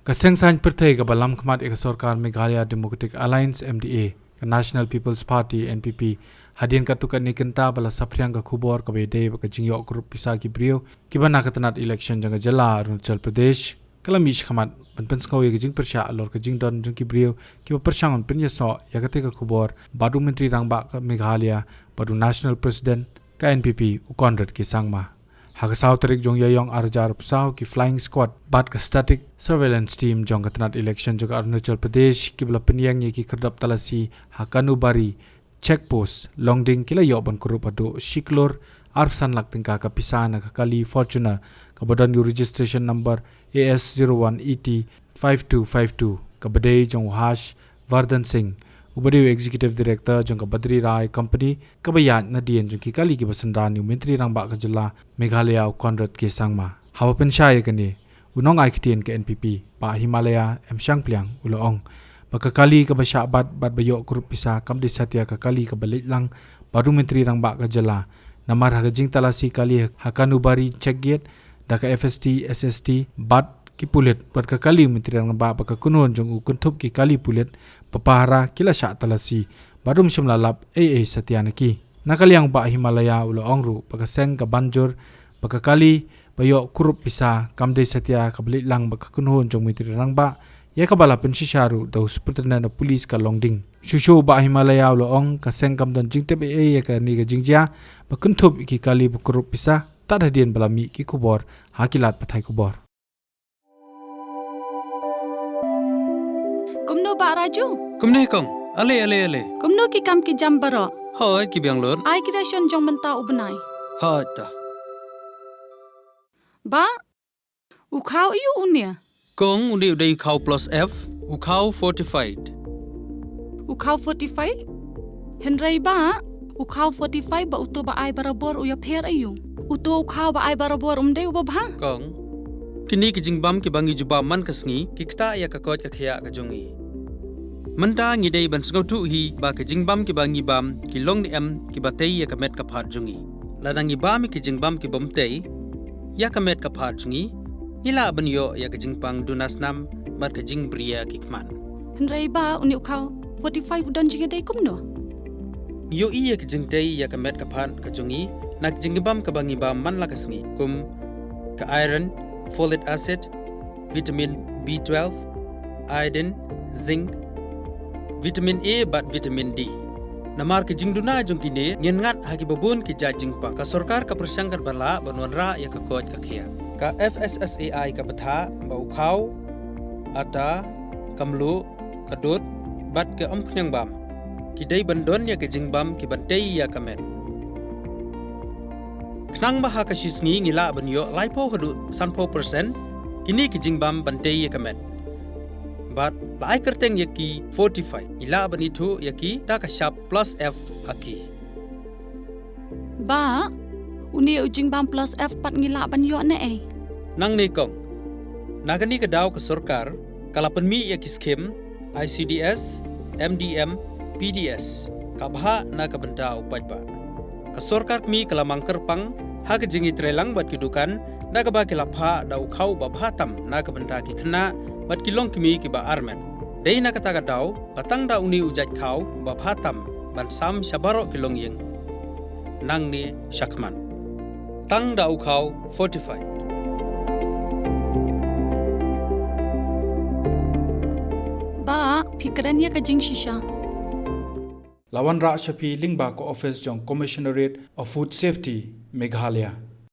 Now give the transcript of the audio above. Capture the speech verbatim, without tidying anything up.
Ka seng saiñ pyrthei kaba lam khmat ïa ka sorkar Meghalaya Democratic Alliance, M D A, ka National People's Party, N P P, hadien katto katne kynta ba la saphriang ka khubor kaba ïadei bad ka jingïoh kurup pisa ki briew kiba na ka tnat election jong ka jylla Arunachal Pradesh, ka la mih shakhmat ban pynsngew ïa ka jingpyrshah halor ka jingdon jong ki briew kiba pyrshang ban pynïasoh ïa katei ka khubor bad u Myntri Rangbah ka Meghalaya bad u National President ka N P P, u Conrad K Sangma. Ha ka saw tarik jong Ïaïong arhajar arphew saw, ki Flying Squad bad ka Static Surveillance Team jong ka tnat election jong ka Arunachal Pradesh, kiba la pynïeng ïa ki khyrdop talasi ha Kanubari Check Post, Longding, ki la ïoh ban kurup haduh shi klur arphew san lak tyngka ka pisa na ka kali Fortuner kaba don ïa u registration number A S zero one E T five two five two, kaba dei jong u Harsh Vardhan Singh, uba dei u Executive Director jong ka Badri Rai Company, kaba ïaid nadien jong ki kali kiba synran ïa u Myntri Rangbah ka jylla Meghalaya, u Conrad K Sangma. Haba pynshai ïa kane, u nongai ktien ka N P P, Bah Himalaya M Shangpliang, u la ong ba ka kali kaba shah bat bad ba ïoh kurup pisa kam dei satia ka kali kaba leit lang bad u Myntri Rangbah ka jylla, namar ha ka jingtalasi kali ha Kanubari Check Gate da ka F S T, S S T bad ki pulit, bad ka kali u Myntri Rangbah bad ka kynhun jong u kynthup ki kali pulit ba pahara, ki la shah talasi bad um shym la lap ei ei satia na ki. Na ka liang u Bah Himalaya u la ong ruh ba ka seng ka ban jur ba ka kali ba ïoh kurup pisa kam dei satia kaba leit lang bad ka kynhun jong u Myntri Rangbah, ïa kaba la pynshisha ruh da u Superintendent of Police ka Longding. Shuh shuh u Bah Himalaya u la ong ka seng kam don jingtip ei ei ïa kane ka jingjia ba kynthup ïa ki kali ba kurup pisa, tad hadien ba la mih ki khubor ha ki lad pathai khubor. Kumno Bah Raju? Kumne kong, ale ale ale. Kumno ki kam ki jam baroh? Hooid, ki biang lut. Ai ki ration jong mynta u bnai. Hooid ta. Bah, u khaw aiu une? Kong, une u dei u khaw plus F, u khaw fortified. U khaw fortified? Hynrei Bah, u khaw fortified bad uto ba ai barabor u ïapher aiu? Uto u khaw ba ai barabor um dei uba bha? Kong, kine ki jingbam kiba ngi jubab man ka sngi ki ktah ïa ka koit ka khiah ka jong ngi. Mynta ngi dei ban sngewthuh hi ba ki jingbam kiba ngi bam ki long ne em kiba tei ïa ka met ka phad jong ngi. Lada ngi bam ïa ki jingbam kibym tei ïa ka met ka phad jong ngi, ngi lah ban ïoh ïa ka jingpang duna snam bad ka jingbriew ki khmat. Hynrei Bah, une u khaw fortified u don jingïadei kumno? Ngi ïohi ïa ka jingtei ïa ka met ka phad ka jong ngi na ka jingbam kaba ngi bam man la ka sngi, kum ka iron, folic acid, vitamin B twelve, iodine, zinc, vitamin A bad vitamin D. Namar ka jingduna jong kine, ngin ngat ha kiba bun ki jait jingpang. Ka sorkar ka pyrshang katba lah ban wanrah ïa ka koit ka khiah. Ka F S S A I ka bthah ba u khaw, ata, ka mluh, ka dud bad ka umphniang bam ki dei ban don ïa ka jingbam kiban tei ïa ka met. Khnang ba ha ka shi sngi ngi lah ban ïoh laiphew haduh sanphew percent kine ki jingbam ban tei ïa ka met. Bad la ai kyrteng ïa ki fortified, ngi lah ban ithuh ïa ki da ka shap plus F ha ki. Bah, une u jingbam plus F pat ngi lah ban ïoh ne ei? Nangne kong, na kane ka daw ka sorkar ka la pynmih ïa ki skim I C D S, M D M, P D S, ka bhah na ka bynta u paidbah. Ka sorkar kmie ka la mang kyrpang ha ka jingïatreilang bad ki dukan da kaba ki la phah da u khaw ba bha tam na ka bynta ki khynnah bad ki longkmie kiba armet. Dei na kata ka daw ba tang da une u jait khaw ba bha tam ban sam sha baroh ki longïing nangne shakhmat. Tang da u khaw fortified. Bah, phi kren ïa ka jingshisha. La wanrah sha phi lyngba ka office jong Commissionerate of Food Safety, Meghalaya.